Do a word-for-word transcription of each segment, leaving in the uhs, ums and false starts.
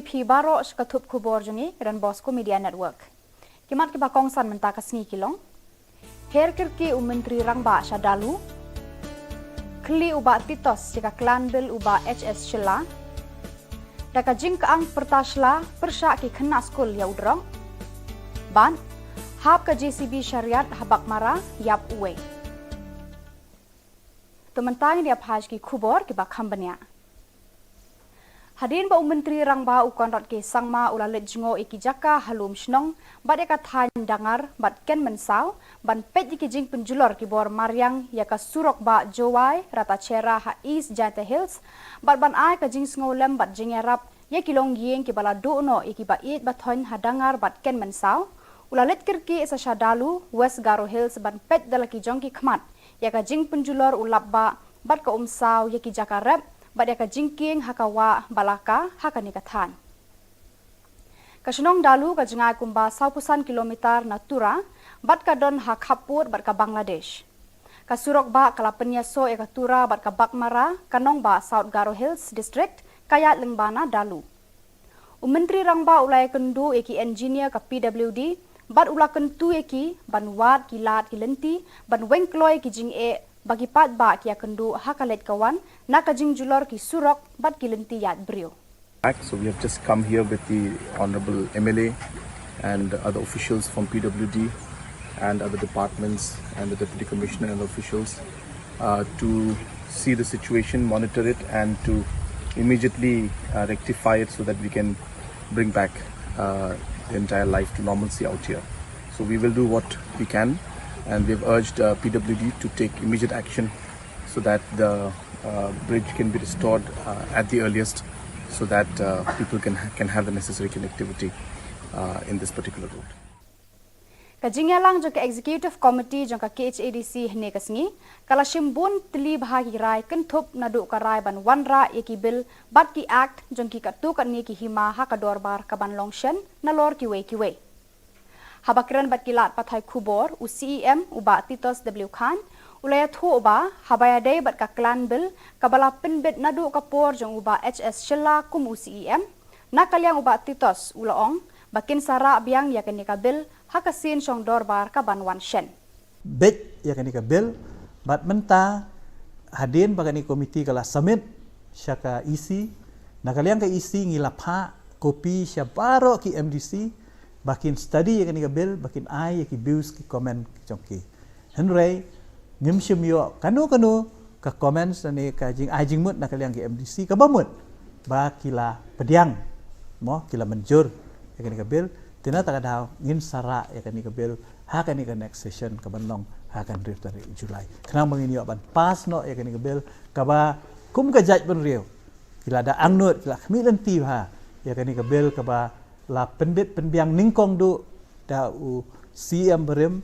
Phi baroh sha ka thup khubor jong ngi, Don Bosco Media Network. Ki mat kiba kongsan mynta ka sngi ki long: Her kyrkieh u Myntri Rangbah sha Dalu. Khlieh u Bah Titos ïa ka clan bill u Bah H S Shylla. Da ka jingkyang pyrta sla pyrshah ki khynnah skul ïa u drok. Bad hap ka J C B sha riat ha Baghmara, ïap uwei. To mynta ngin ïa phai sha ki khubor kiba kham bniah. Hadien ba u Myntri Rangbah u Conrad K Sangma u la leit jngoh ïa ki jaka ha Lumshnong bad ïa ka thaiñ Dangar bad Kenmynsaw ban peit ïa ki jingpynjulor ki bor mariang ïa ka surok bah Jowai Ratacherra ha East Jaintia Hills bad ban ai ka jingsngewlem bad jingïarap ïa ki longïing kiba la duh noh ïa kiba ïeit ba thoiñ ha Dangar bad Kenmynsaw. U la leit kyrkieh sa sha Dalu, West Garo Hills ban peit da la ki jong ki khmat ïa ka jingpynjulor u lap bah bad ka umsaw ïa ki jaka rep bad ïa ka jingkieng ha ka wah Balaka ha kane ka thaiñ. Ka shnong Dalu ka jngai kumba sawphew san kilometer na Tura bad ka don ha khappud bad ka Bangladesh. Ka surok bah ka la pynïasoh ïa ka Tura bad ka Baghmara, ka nongbah South Garo Hills District, ka ïaid lyngba na Dalu. U Myntri Rangbah u la ïakynduh ïa ki engineer ka P W D bad u la kyntu ïa ki ban wad ki lad ki lynti ban weng kloi ïa ki jingeh ba ki paidbah ki ïakynduh ha ka leit ka wan na ka jingjulor ki surok bad ki lynti ïaid briew. So we have just come here with the Honorable M L A and other officials from P W D and other departments and the Deputy Commissioner and officials uh, to see the situation, monitor it, and to immediately uh, rectify it so that we can bring back uh, the entire life to normalcy out here. So we will do what we can, and we've urged uh, P W D to take immediate action so that the uh, bridge can be restored uh, at the earliest, so that uh, people can ha- can have the necessary connectivity uh, in this particular road. Ka jingïalang jong ka Executive Committee jong ka K H A D C hynne ka sngi ka la shim bun tylli bha ki rai kynthup naduh ka rai ban wanrah ïa ki bill bad ki act jong ki katto katne ki hima ha ka dorbar ka ban long shen nalor kiwei kiwei. Haba kren bad ki lad pathai khubor, u C E M u Bah Titos W Khan u la ïathuh ba haba ïadei bad ka clan bill kaba la pynbit naduh ka por jong u Bah H S Shylla kum u C E M, na ka liang u Bah Titos u la ong ba kin sa rah biang ïa kane ka bill ha ka sien shong dorbar ka ban wan shen. Beit ïa kane ka bill bad mynta hadien ba kane ka komiti ka la submit sha ka E C, na ka liang ka E C ngi la phah kopi sha baroh ki M D C ba kin study ïa kane ka bill, ba kin ai ïa ki views ki comment jong ki. Hynrei ngim shym ïoh kano kano ka comments ne ka jingai jingmut na ka liang ki M D C kaba mut ba ki la pdiang, mo, ki la mynjur ïa kane ka bill. Te na kata ka daw ngin sa rah ïa kane ka bill ha kane ka next session ka ban long ha ka hynriew tarik July, khnang ba ngin ïoh ban pass noh ïa kane ka bill kaba kum ka jaitbynriew ki la da angnud, ki la khmih lynti bha ïa kane ka bill kaba la pynbit pynbiang nyngkong duh da u C E M barim,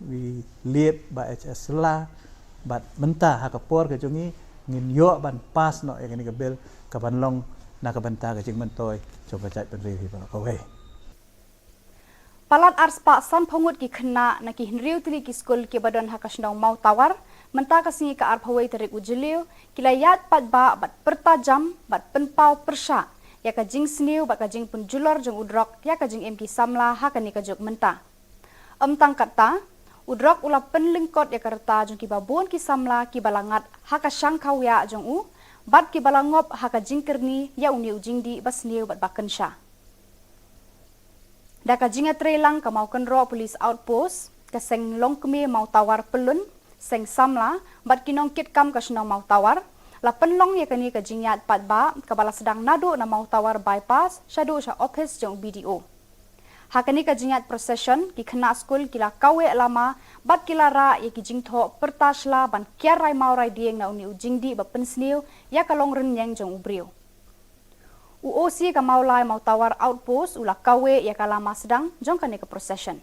u Late Bah H S Shylla, bad mynta ha ka por ka jong ngi ngin ïoh ban pass noh ïa kane ka bill ka ban long na ka bynta ka jingmyntoi jong ka jaitbynriew hi baroh kawei. Palat arspah sanphew ngut ki khynnah na ki hynriew tylli ki skul kiba don ha ka shnong Mawtawar mynta ka sngi ka arphew wei tarik u Jylliew ki la ïaid paidbah bad pyrta jam bad pynpaw pyrshah ïa ka jingsniew bad ka jingpynjulor jong u drok ïa ka jingim ki samla ha kane ka juk mynta. Ym tang katta, u drok u la pynlyngkot ïa ka rta jong kiba bun ki samla kiba la ngat ha ka shang khawiah jong u bad kiba la ngop ha ka jingkyrni ïa une u jingdih ba sniew bad ba kynsha. Da ka jingïatreilang ka Mawkynroh Police Outpost, ka seng longkmie Mawtawar Pyllun, seng samla bad ki nongkitkam ka shnong Mawtawar, la pynlong ïa kane ka jingïaid paidbah kaba la sdang naduh na Mawtawar Bypass shaduh sha ophis jong u B D O. Ha kane ka jingïaid procession, ki khynnah skul ki la kaweh lama bad ki la rah ïa ki jingthoh pyrta shla ban kiar rai maw rai dieng na une u jingdih ba pynsniew ïa ka longrynïeng jong u briew. U O C ka Mawlai Mawtawar Outpost u la kaweh ïa ka lama sdang jong kane ka procession.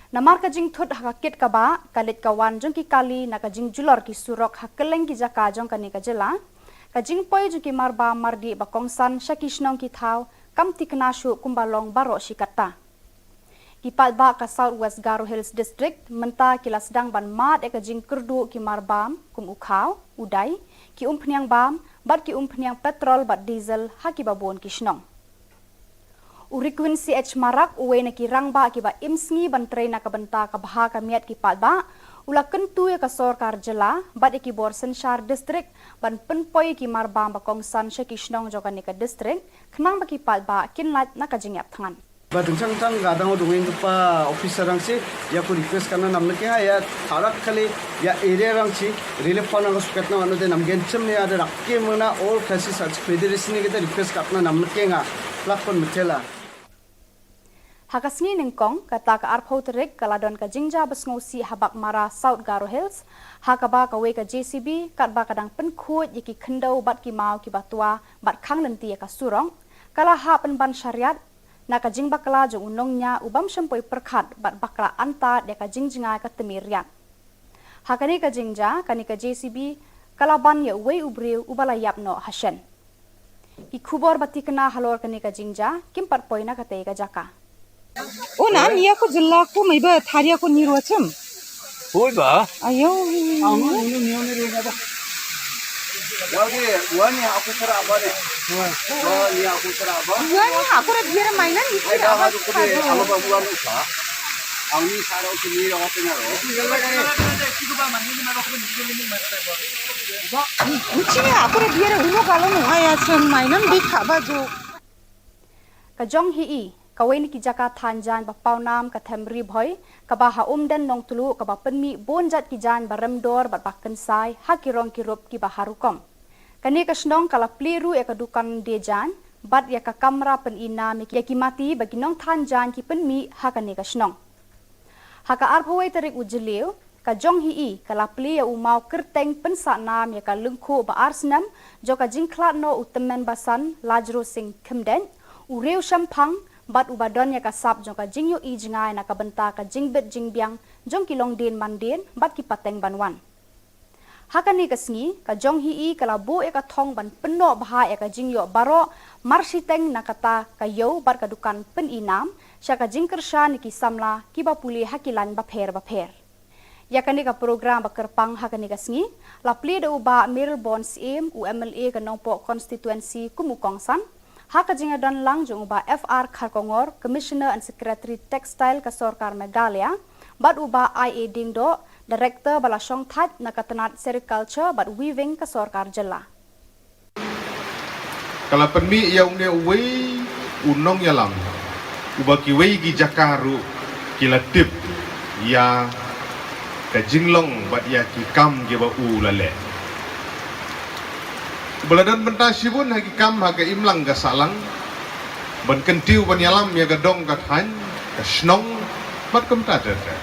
Namar ka jingthut ha ka kit ka bah, ka leit ka wan jong ki kali na ka jingjulor ki surok ha kylleng ki jaka jong kane ka jylla, Ka jingpoi jong ki marbam mardih ba kongsan sha ki shnong ki thaw kam thikna shuh kumba long baroh shi katta. Ki paidbah ka South West Garo Hills District mynta ki la sdang ban mad ïa ka jingkyrduh ki marbam kum u khaw, u dai, ki umphniang bam bad ki umphniang petrol bad diesel ha kiba bun ki shnong. U Rikwin C H Marak, uwei na ki rangbah kiba im sngi ban trei na ka bynta ka bha ka miat ki paidbah, u la kyntu ïa ka sorkar jylla bad ïa ki bor synshar district ban pynpoi ïa ki marbam ba kongsan sha ki shnong jong kane ka district khnang ba ki paidbah kin lait na ka jingïap thngan. Ba dingtang tang ka dang u dungin tu pa officer ang si, ïa ku request katna nam leke ha ïa tharak kali ïa area rang chi relief fund ang suket na anu de nam gen chem ïa de rak ke mena all crisis as federation ni kita request katna nam leke nga lak pon metela. Ha ka sngi nyngkong, kata ka arphew tarik, ka la don ka jingjia ba sngewsih ha Baghmara, South Garo Hills, ha kaba kawei ka J C B katba ka dang pynkhuid ïa ki khyndew bad ki maw kiba twa bad khang lynti ïa ka surok, ka la hap pynban shariat na ka jingbakla jong u nongñiah u bym shym poi pyrkhat bad bakla antad ïa ka jingjngai ka tmiriat. Ha kane ka jingjia, kane ka J C B ka la ban ïa uwei u briew uba la ïap noh ha shen. Ki khubor ba thikna halor kane ka jingjia kim pat poi na katei ka jaka. O nan ïa ko jylla ko mai ba tharia ko ni ruachim. Hoi ba? Ayo. Wani aku sara apa ne? Wani aku sara apa? Wani aku ra biar mainan ni. Ai ka hadu ko de alo ba buan usa. Ang ni sara ko ni ro ko na ro. Uchi aku ra biar uno kalo no aya chen mainan di khaba jo. Ka Jong Hi I, kawei na ki jaka than jaiñ ba pawnam ka them Ri Bhoi, kaba ha Umden Nongtluh kaba pynmih bun jait ki jaiñ ba rem dor bad ba kynsai ha ki rong ki rup kiba ha rukom. Kane ka shnong ka la plie ruh ïa ka dukan die jaiñ bad ïa ka kamra pyni nam ïa ki mati ba ki nongthan jaiñ ki pynmih ha kane ka shnong. Ha ka arphew wei tarik u Jylliew, ka Jong Hi I ka la plie ïa u maw kyrteng pynsah nam ïa ka lyngkhuh ba ar snem jong ka jingkhlad noh u tymmen basan Lajro Singh Khymdeit, u riew shemphang bad uba don ïa ka sap jong ka jingïohi jngai na ka bynta ka jingbit jingbiang jong ki longdien mandien bad ki pateng ban wan. Ha kane ka sngi, ka Jong Hi I ka la buh ïa ka thong ban pynnoh bha ïa ka jingïoh baroh marshiteng na kata ka ïew bad ka dukan pyni nam sha ka jingkyrshan ïa ki samla kiba pule ha ki lain bapher bapher. Ïa kane ka program ba kyrpang ha kane ka sngi la plie da u Bah Mayralborn Syiem, u M L A ka Nongpoh constituency kum u kongsan, ha ka jingïadon lang jong u Bah F R Kharkongor, Commissioner and Secretary Textile ka Sorkar Meghalaya, bad u Bah I A Diengdoh, Director ba la shongthait na ka tnat Sericulture bad Weaving ka Sorkar Jylla. Ka la pynmih ïa une uwei u nongïalam uba kiwei ki jaka ruh ki la tip ïa ka jinglong bad ïa ki kam kiba u la leh. Ba la don bynta shibun ha ki kam ha ka imlang ka sahlang ban kyntiew ban ïalam ïa ka dong ka thaiñ, ka shnong bad kumta ter ter.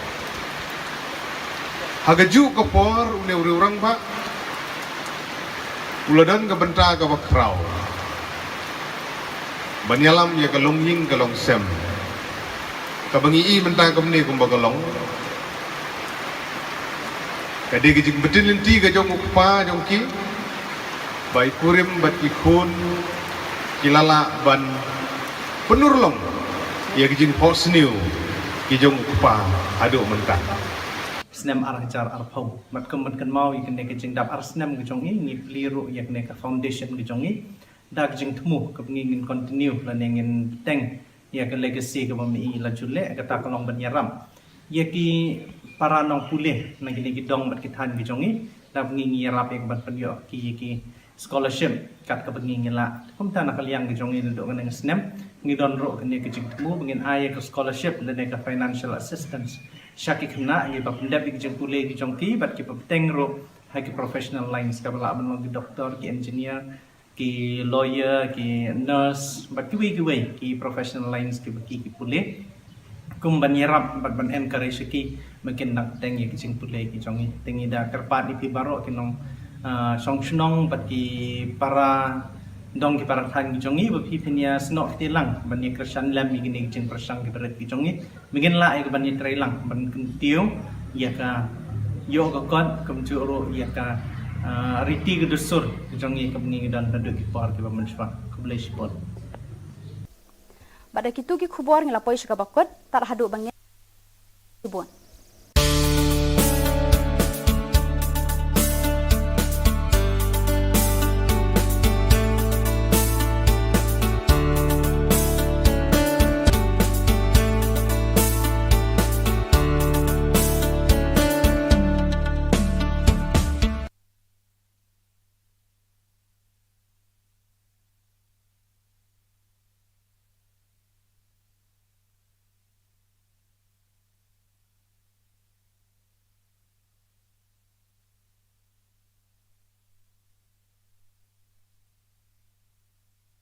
Ha kajuh ka por une u riew rangbah u la don ka bynta kaba khraw ban ïalam ïa ka longïing ka longsem kaba ngi i mynta kumne kumba ka long. Ka dei ka jingbtin lynti ka jong u kpa jong ki ba i kurim bad i khun ki la lah ban pynurlong ïa ka jingphohsniew ki jong u kpa haduh mynta. Snem ar hajar arphew, bad kum ban kynmaw ïa kane ka jingdap ar snem ka jong i, ngi plie ruh ïa kane ka foundation ka jong i da ka jingthmu kaba ngi ngin continue lane ngin bteng ïa ka legacy kaba ma i la ju leh. Kata ka long ban ïarap ïa ki para nongpule na kine ki dong bad ki thaiñ ki jong i, da ba ngi ngi ïarap ïa ka ban pynïoh ki ïa ki scholarship kat kaba ngi ngi lah. Kumta na ka liang ki jong i naduh kane ka snem ngi don ruh kane ka jingthmu ba ngin ai ïa ka scholarship lane ka financial assistance sha ki khynnah ïa ba pyndep ïa ki jingpule ki jong ki bad ki ba bteng ruh ha ki professional lines, kaba lah ban long ki doctor, ki engineer, ki lawyer, ki nurse bad kiwei kiwei ki professional lines kiba ki ki pule. Kum ban ïarap bad ban encourage ïa ki ba kin nang bteng ïa ki jingpule ki jong i. Te ngi da kyrpad ïa phi baroh ki nong, ah, shong shnong bad ki para dong ki para thaiñ ki jong i ba phi phin ïa snoh kti lang ban ïa kyrshan lem ïa kine ki jingpyrshang ki barit ki jong i. Ba ngin lah ïa ka ban ïatrei lang ban kyntiew ïa ka ïoh ka kot kumjuh ruh ïa ka, Ah, riti ka dustur ka jong ngi kaba ngi don haduh ki por kiba mynshuwa. Khublei shibun. Bad da kitu ki khubor ngi la poi sha kaba kut, tad haduh ba ngin shibun.